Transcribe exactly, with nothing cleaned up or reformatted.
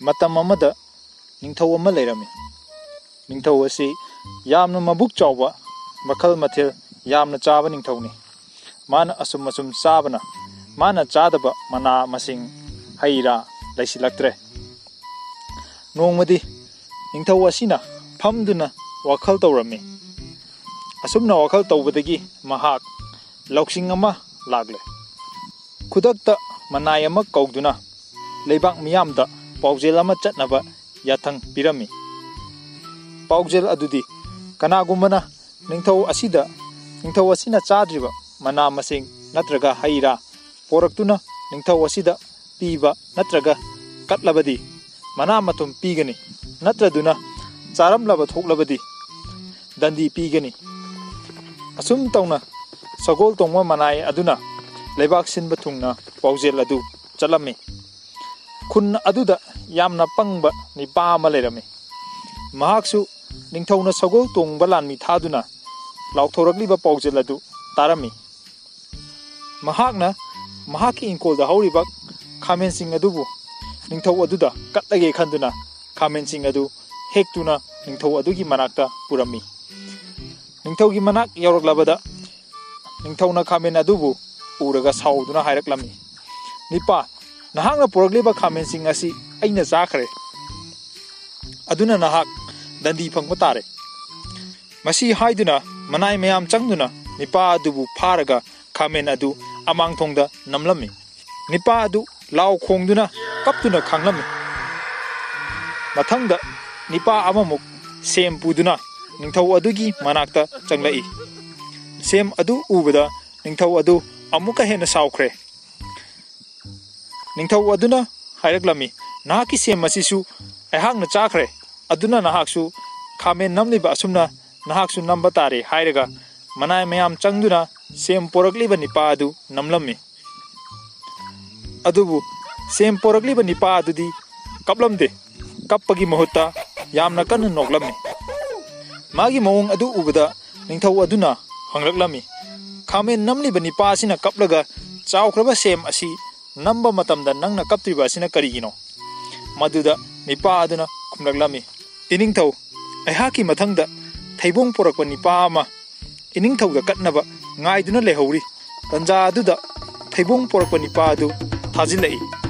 ꯃꯇꯝ ꯑꯃꯗ ꯅꯤꯡꯊꯧ ꯑꯃ ꯂꯩꯔꯝꯃꯤ꯫ ꯅꯤꯡꯊꯧ ꯑꯁꯤ ꯌꯥꯝꯅ ꯃꯕꯨꯛ ꯆꯥꯎꯕ, ꯃꯈꯜ ꯃꯊꯦꯜ ꯌꯥꯝꯅ ꯆꯥꯕ ꯅꯤꯡꯊꯧꯅꯤ꯫ ꯃꯥꯅ ꯑꯁꯨꯝ ꯑꯁꯨꯝ ꯆꯥꯕꯅ ꯃꯥꯅ ꯆꯥꯗꯕ ꯃꯅꯥ ꯃꯁꯤꯡ, ꯍꯩ ꯔꯥ ꯂꯩꯁꯤꯜꯂꯛꯇ꯭ꯔꯦ꯫ ꯅꯣꯡꯃꯗꯤ ꯅꯤꯡꯊꯧ ꯑꯁꯤꯅ ꯐꯝꯗꯨꯅ ꯋꯥꯈꯜ ꯇꯧꯔꯝꯃꯤ꯫ ꯑꯁꯨꯝꯅ ꯋꯥꯈꯜ ꯇꯧꯕꯗꯒꯤ ꯃꯍꯥꯛ ꯂꯧꯁꯤꯡ ꯑꯃ ꯂꯥꯛꯂꯦ꯫ ꯈꯨꯗꯛꯇ ꯃꯅꯥꯏ ꯑꯃ ꯀꯧꯗꯨꯅ ꯂꯩꯕꯥꯛ ꯃꯤꯌꯥꯝꯗ ꯄꯥꯎꯖꯦꯜ ꯑꯃ ꯆꯠꯅꯕ ꯌꯥꯊꯪ ꯄꯤꯔꯝꯃꯤ꯫ ꯄꯥꯎꯖꯦꯜ ꯑꯗꯨꯗꯤ ꯀꯅꯥꯒꯨꯝꯕꯅ ꯅꯤꯡꯊꯧ ꯑꯁꯤꯗ, ꯅꯤꯡꯊꯧ ꯑꯁꯤꯅ ꯆꯥꯗ꯭ꯔꯤꯕ ꯃꯅꯥ ꯃꯁꯤꯡ ꯅꯠꯇ꯭ꯔꯒ ꯍꯩ ꯔꯥ ꯄꯣꯔꯛꯇꯨꯅ ꯅꯤꯡꯊꯧ ꯑꯁꯤꯗ ꯄꯤꯕ ꯅꯠꯇ꯭ꯔꯒ ꯀꯠꯂꯕꯗꯤ ꯃꯅꯥ ꯃꯊꯨꯝ ꯄꯤꯒꯅꯤ, ꯅꯠꯇ꯭ꯔꯗꯨꯅ ꯆꯥꯔꯝꯂꯕ ꯊꯣꯛꯂꯕꯗꯤ ꯗꯟꯗꯤ ꯄꯤꯒꯅꯤ꯫ ꯑꯁꯨꯝ ꯇꯧꯅ ꯁꯒꯣꯜ ꯇꯣꯡꯕ ꯃꯅꯥꯏ ꯑꯗꯨꯅ ꯂꯩꯕꯥꯛ ꯁꯤꯟꯕ ꯊꯨꯡꯅ ꯄꯥꯎꯖꯦꯜ ꯑꯗꯨ ꯆꯠꯂꯝꯃꯤ꯫ ꯈꯨꯟ ꯑꯗꯨꯗ ꯌꯥꯝꯅ ꯄꯪꯕ ꯅꯤꯄꯥ ꯑꯃ ꯂꯩꯔꯝꯃꯤ꯫ ꯃꯍꯥꯛꯁꯨ ꯅꯤꯡꯊꯧꯅ ꯁꯒꯣꯜ ꯇꯣꯡꯕ ꯂꯥꯟꯃꯤ ꯊꯥꯗꯨꯅ ꯂꯥꯎꯊꯣꯔꯛꯂꯤꯕ ꯄꯥꯎꯖꯦꯜ ꯑꯗꯨ ꯇꯥꯔꯝꯃꯤ꯫ ꯃꯍꯥꯛꯅ ꯃꯍꯥꯛꯀꯤ ꯏꯪꯈꯣꯜꯗ ꯍꯧꯔꯤꯕ ꯈꯥꯃꯦꯟꯁꯤꯡ ꯑꯗꯨꯕꯨ ꯅꯤꯡꯊꯧ ꯑꯗꯨꯗ ꯀꯠꯂꯒꯦ ꯈꯟꯗꯨꯅ ꯈꯥꯃꯦꯟꯁꯤꯡ ꯑꯗꯨ ꯍꯦꯛꯇꯨꯅ ꯅꯤꯡꯊꯧ ꯑꯗꯨꯒꯤ ꯃꯅꯥꯛꯇ ꯄꯨꯔꯝꯃꯤ꯫ ꯅꯤꯡꯊꯧꯒꯤ ꯃꯅꯥꯛ ꯌꯧꯔꯛꯂꯕꯗ ꯅꯤꯡꯊꯧꯅ ꯈꯥꯃꯦꯟ ꯑꯗꯨꯕꯨ ꯎꯔꯒ ꯁꯥꯎꯗꯨꯅ ꯍꯥꯏꯔꯛꯂꯝꯃꯤ, "ꯅꯤꯄꯥ, ꯅꯍꯥꯛꯅ ꯄꯨꯔꯛꯂꯤꯕ ꯈꯥꯃꯦꯟꯁꯤꯡ ꯑꯁꯤ ꯑꯩꯅ ꯆꯥꯈ꯭ꯔꯦ꯫ ꯑꯗꯨꯅ ꯅꯍꯥꯛ ꯗꯟꯗꯤ ꯐꯪꯕ ꯇꯥꯔꯦ꯫" ꯃꯁꯤ ꯍꯥꯏꯗꯨꯅ ꯃꯅꯥꯏ ꯃꯌꯥꯝ ꯆꯪꯗꯨꯅ ꯅꯤꯄꯥ ꯑꯗꯨꯕꯨ ꯐꯥꯔꯒ ꯈꯥꯃꯦꯟ ꯑꯗꯨ ꯑꯃꯥꯡꯊꯣꯡꯗ ꯅꯝꯂꯝꯃꯤ꯫ ꯅꯤꯄꯥ ꯑꯗꯨ ꯂꯥꯎ ꯈꯣꯡꯗꯨꯅ ꯀꯞꯇꯨꯅ ꯈꯥꯡꯂꯝꯃꯤ꯫ ꯃꯊꯪꯗ ꯅꯤꯄꯥ ꯑꯃꯃꯨꯛ ꯁꯦꯝ ꯄꯨꯗꯨꯅ ꯅꯤꯡꯊꯧ ꯑꯗꯨꯒꯤ ꯃꯅꯥꯛꯇ ꯆꯪꯂꯛꯏ꯫ ꯁꯦꯝ ꯑꯗꯨ ꯎꯕꯗ ꯅꯤꯡꯊꯧ ꯑꯗꯨ ꯑꯃꯨꯛꯀ ꯍꯦꯟꯅ ꯁꯥꯎꯈ꯭ꯔꯦ꯫ ꯅꯤꯡꯊꯧ ꯑꯗꯨꯅ ꯍꯥꯏꯔꯛꯂꯝꯃꯤ, "ꯅꯍꯥꯛꯀꯤ ꯁꯦꯝ ꯑꯁꯤꯁꯨ ꯑꯩꯍꯥꯛꯅ ꯆꯥꯈ꯭ꯔꯦ, ꯑꯗꯨꯅ ꯅꯍꯥꯛꯁꯨ ꯈꯥꯃꯦꯟ ꯅꯝꯂꯤꯕ ꯑꯁꯨꯝꯅ ꯅꯍꯥꯛꯁꯨ ꯅꯝꯕ ꯇꯥꯔꯦ" ꯍꯥꯏꯔꯒ ꯃꯅꯥꯏ ꯃꯌꯥꯝ ꯆꯪꯗꯨꯅ ꯁꯦꯝ ꯄꯣꯔꯛꯂꯤꯕ ꯅꯤꯄꯥ ꯑꯗꯨ ꯅꯝꯂꯝꯃꯤ꯫ ꯑꯗꯨꯕꯨ ꯁꯦꯝ ꯄꯣꯔꯛꯂꯤꯕ ꯅꯤꯄꯥ ꯑꯗꯨꯗꯤ ꯀꯞꯂꯝꯗꯦ꯫ ꯀꯞꯄꯒꯤ ꯃꯍꯨꯠꯇ ꯌꯥꯝꯅ ꯀꯟꯅ ꯅꯣꯛꯂꯝꯃꯤ꯫ ꯃꯥꯒꯤ ꯃꯑꯣꯡ ꯑꯗꯨ ꯎꯕꯗ ꯅꯤꯡꯊꯧ ꯑꯗꯨꯅ ꯍꯪꯂꯛꯂꯝꯃꯤ, "ꯈꯥꯃꯦꯟ ꯅꯝꯂꯤꯕ ꯅꯤꯄꯥ ꯑꯁꯤꯅ ꯀꯞꯂꯒ ꯆꯥꯎꯈ꯭ꯔꯕ ꯁꯦꯝ ꯑꯁꯤ ꯅꯝꯕ ꯃꯇꯝꯗ ꯅꯪꯅ ꯀꯞꯇ꯭ꯔꯤꯕ ꯑꯁꯤꯅ ꯀꯔꯤꯒꯤꯅꯣ?" ꯃꯗꯨꯗ ꯅꯤꯄꯥ ꯑꯗꯨꯅ ꯈꯨꯝꯂꯛꯂꯝꯃꯤ, "ꯏꯅꯤꯡꯊꯧ, ꯑꯩꯍꯥꯛꯀꯤ ꯃꯊꯪꯗ ꯊꯩꯕꯣꯡ ꯄꯣꯔꯛꯄ ꯅꯤꯄꯥ ꯑꯃ ꯏꯅꯤꯡꯊꯧꯗ ꯀꯠꯅꯕ ꯉꯥꯏꯗꯨꯅ ꯂꯩꯍꯧꯔꯤ꯫" ꯇꯟꯖꯥ ꯑꯗꯨꯗ ꯊꯩꯕꯣꯡ ꯄꯣꯔꯛꯄ ꯅꯤꯄꯥ ꯑꯗꯨ ꯊꯥꯖꯤꯜꯂꯛꯏ꯫